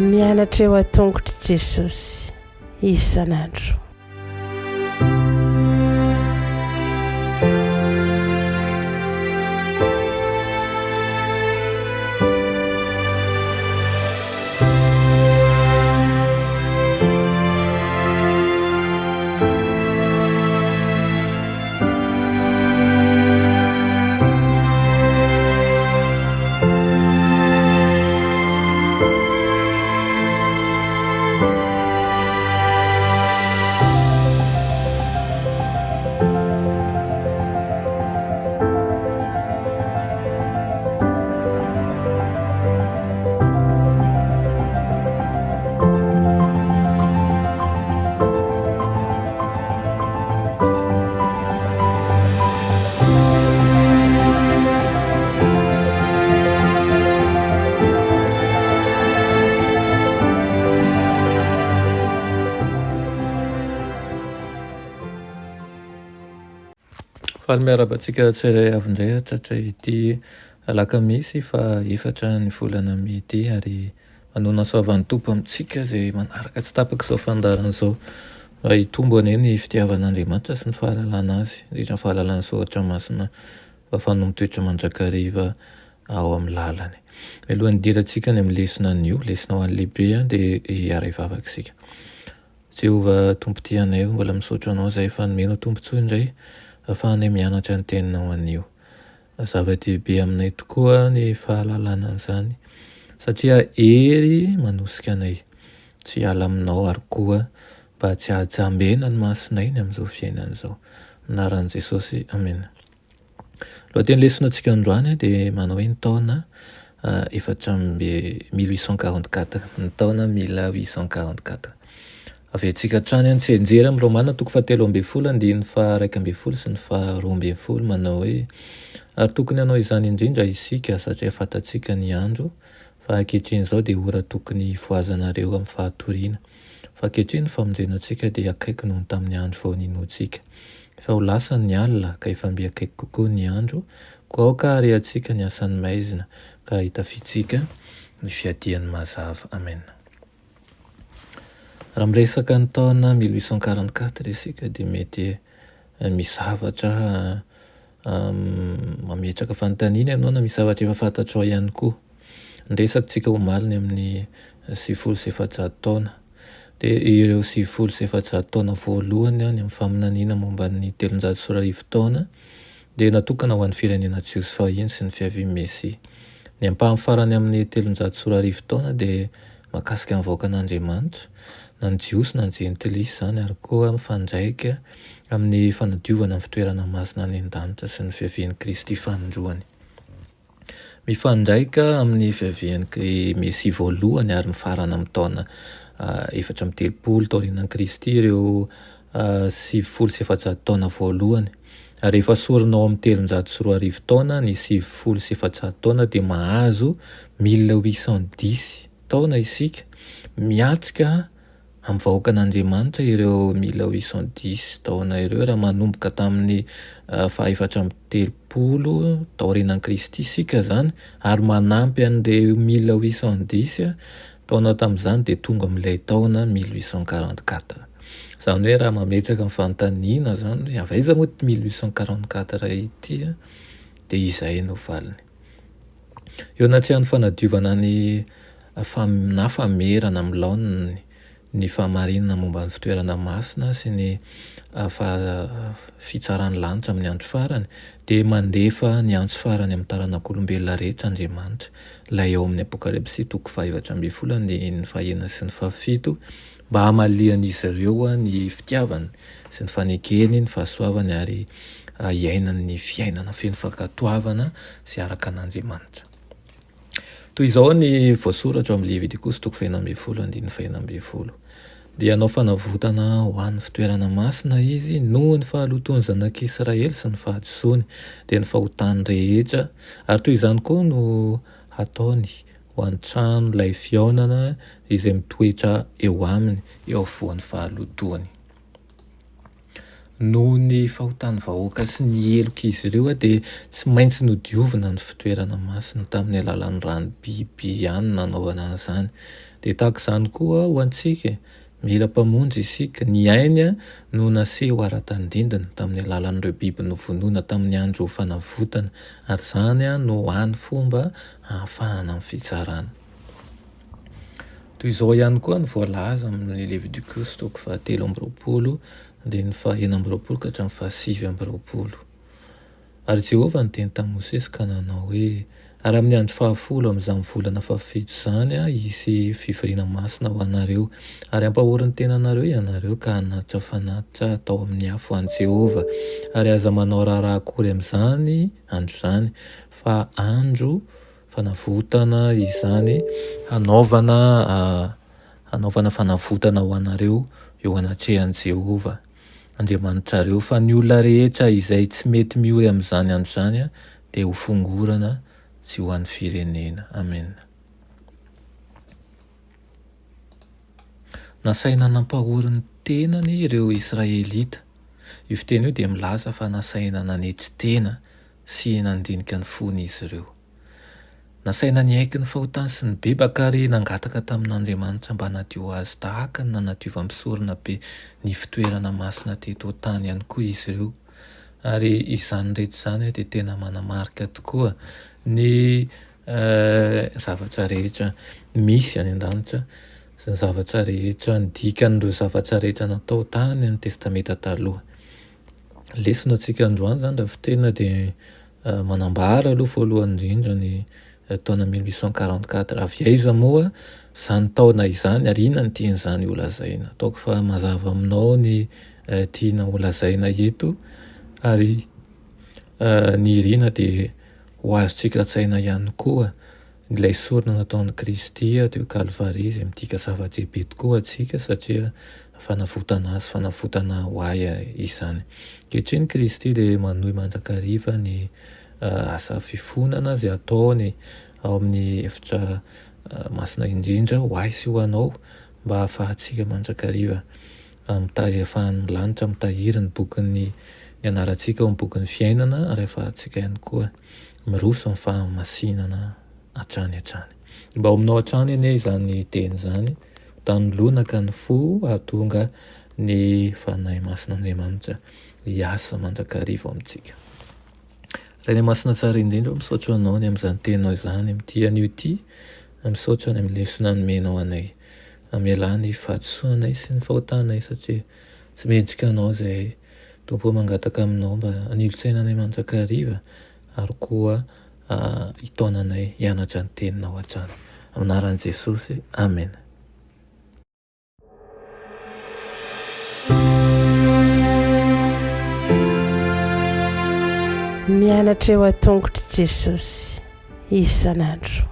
Mianatra eo an-tongotr'i Jesosy isan'andro. Faly miarahaba antsika tsirairay avy indray tratra ity alakamisy faha efatra ny volana mey ity ary Manoana soavan'ny Tompo amintsika izay manaraka tsy tapaka izao fandaharana izao. Mba hitombo anie ny fitiavan'Andriamanitra sy ny fahalalana Azy, indrindra ny fahalalana ny Soratra Masina, mba hahafahana mitoetra mandrakariva ao amin'ny lalany. Mialohan'ny hidirantsika any amin'ny lesona anio, lesona ho an'ny lehibe, dia hiara-hivavaka isika. Jehovah Tompo tia anay, mbola misaotra Anao izahay fa nomenao tombontsoa indray ahafahanay mianatra ny Teninao anio. Zava-dehibe aminay tokoa ny fahalalana an'izany satria hery manosika anay tsy hiala aminao ary koa mba tsy hahajambena ny masonay ny amin'izao fiainana izao. Anaran'i Jesosy, amena. Lohateny lesona antsika androany dia manao hoe ny taona 4 1844, ny taona 1844. Averintsika hatrany ny tsianjery amin'ny Romana toko fahatelo ambin'ny folo andininy faha-iraika ambin'ny folo sy ny faharoa ambin'ny folo manao hoe, Ary tokony hanao izany indrindra isika satria fantatsika ny andro, fa ankehitriny izao dia ora tokony hifohazanareo amin'ny fahatoriana. Fa ankehitriny ny famonjena antsika dia akaiky noho ny tamin'ny andro vao ninoantsika. Efa ho lasa ny alina ka efa mby akaiky kokoa ny andro, koa aoka harehantsika ny asan'ny maizina ka hitafiantsika ny fiadian'ny mazava. Amena. Raha miresaka ny taona 1844 isika dia mety misy zavatra mametraka fanontaniana ianao na misy zavatra efa fantatrao ihany koa. Niresaka tsika omaly ny amin'ny 490 taona. Dia ireo 490 taona voalohany ny amin'ny faminaniana momba ny 2300 taona dia natokana ho an'ny firenena jiosy fahiny sy ny fiavian'ny Mesia. Ny ampahany farany amin'ny 2300 taona dia mahakasika ny vahoakan'Andriamanitra, na ny Jiosy na ny Jentilisa izany, ary koa mifandraika amin'ny fanadiovana ny fitoerana masina any an-danitra sy ny fiavian'i Kristy fanindroany. Mifandraika amin'ny fiavian'ny Mesia voalohany ary mifarana amin'ny taona 34 taorianan'i Kristy ireo 490 taona voalohany. Ary rehefa sorona ao amin'ny 2300 taona ny 490 taona dia mahazo 1810 taona isika miatrika amin'ny vahoakan'Andriamanitra ireo 1810 taona ireo raha manomboka tamin'ny faha-34 taorianan'i Kristy isika izany ary manampy an'ireo 1810 taona tamin'izany dia tonga amin'ilay taona 1844. Izany hoe raha mametraka ny fanontaniana izany hoe avy aiza moa ity 1844 ity dia izay no valiny. Eo anatrehan'ny fanadiovana ny na famerana amin'ny laoniny ny fahamarinana momba ny fitoerana masina sy ny fitsaran'ny lanitra amin'ny andro farany dia mandefa ny antso farany amin'ny taranak'olombelona rehetra Andriamanitra, ilay ao amin'ny Apokalypsy toko faha-14 andininy fahenina sy ny fahafito mba hamalian'izy ireo ny fitiavany sy ny fanekeny ny fahasoavany ary hiainany ny fiainana feno fankatoavana sy araka an'Andriamanitra. Toy izao ny voasoratra ao amin'ny Levitikosy toko faha-16 andininy faha-16, Dia hanao fanavotana ho an'ny fitoerana masina izy noho ny fahalotoan'ny zanak'Israely sy ny fahadisoany, dia ny fahotany rehetra, ary toy izany koa no hataony ho an'ny trano lay fihaonana izay mitoetra eo aminy, eo afovoan'ny fahalotoany. Noho ny fahotan'ny vahoaka sy ny helok'izy ireo dia tsy maintsy nodiovina ny fitoerana masina tamin'ny alalan'ny ran'ny biby ihany nanaovana an'izany. Dia tahaka izany koa ho antsika, mila Mpamonjy isika. Ny ainy no naseho ara-tandindona tamin'ny alalan'ireo biby novonoina tamin'ny andro fanavotana, ary izany no hany fomba hahafahana amin'ny fitsarana. Toy izao ihany koa ny voalaza amin'ny Levitikosy toko fahatelo amby roapolo, andininy faha-26 ka hatramin'ny faha-29. Ary Jehovah niteny tamin'i Mosesy ka nanao hoe, Ary amin'ny andro fahafolo amin'izany volana fahafito izany hisy fivoriana masina ho anareo, ary hampahory ny tenanareo ianareo ka hanatitra fanatitra atao amin'ny afo ho an'i Jehovah. Ary aza manao raharaha akory amin'izany andro izany, fa andro fanavotana izany hanaovana hanaovana fanavotana ho anareo eo anatrehan'i Jehovah Andriamanitrareo, fa ny olona rehetra izay tsy mety miory amin'izany andro izany dia ho fongorana tsy ho an'ny firenena. Amena. Nasaina nampahory ny tenany ireo Israelita. Io fiteny io dia milaza fa nasaina nanetry tena sy nandinika ny fony izy ireo. Nasaina niaiky ny fahotany sy nibebaka ary nangataka tamin'Andriamanitra mba hanadio azy tahaka ny nanadiovan'ny mpisoronabe ny fitoerana masina teto an-tany ihany koa izy ireo. Ary izany rehetra izany dia tena manamarika tokoa ny zavatra rehetra misy any an-danitra sy ny zavatra rehetra, ny dikan'ireo zavatra rehetra natao tany amin'ny Testamenta Taloha. Lesona antsika androany izany raha fiteny dia manambara aloha voalohany indrindra ny taona 1844. Avy aiza moa izany taona izany ary inona no tian'izany ho lazaina? Ataoko fa mazava aminao ny tiana ho lazaina eto ary ny irina dia ho azontsika an-tsaina ihany koa Ilay sorona nataon'i Kristy teo Kalvary izay midika zava-dehibe tokoa ho antsika satria fanavotana azy, fanavotana ho ahy izany. Ankehitriny Kristy dia manohy mandrakariva ny asa fifonana izay ataony ao amin'ny efitra masina indrindra ho ahy sy ho anao mba hahafahantsika mandrakariva mitahiry, ahafahan'ny lanitra mitahiry ny bokin'ny ny anarantsika ao amin'ny bokin'ny fiainana ary ahafahantsika ihany koa miroso amin'ny fahamasinana hatrany hatrany. Mba ao aminao hatrany anie izany teny izany, tany lonaka ny fo hahatonga ny Fanahy Masin'Andriamanitra hiasa mandrakariva ao amintsika. Ray Masina tsara indrindra, misaotra anao ny amin'izany teninao izany, amin'ity anio ity, misaotra ny amin'ny lesona nomenao anay. Mamelà ny fahadisoanay sy ny fahotanay satria tsy mendrika anao izahay. Tompo ô mangataka aminao mba hanilo-tsaina anay mandrakariva ary koa hitaona anay hianatra ny teninao hatrany. Amin'ny anaran'i Jesosy, amena. Mianatra eo an-tongotr'i Jesosy isan'andro.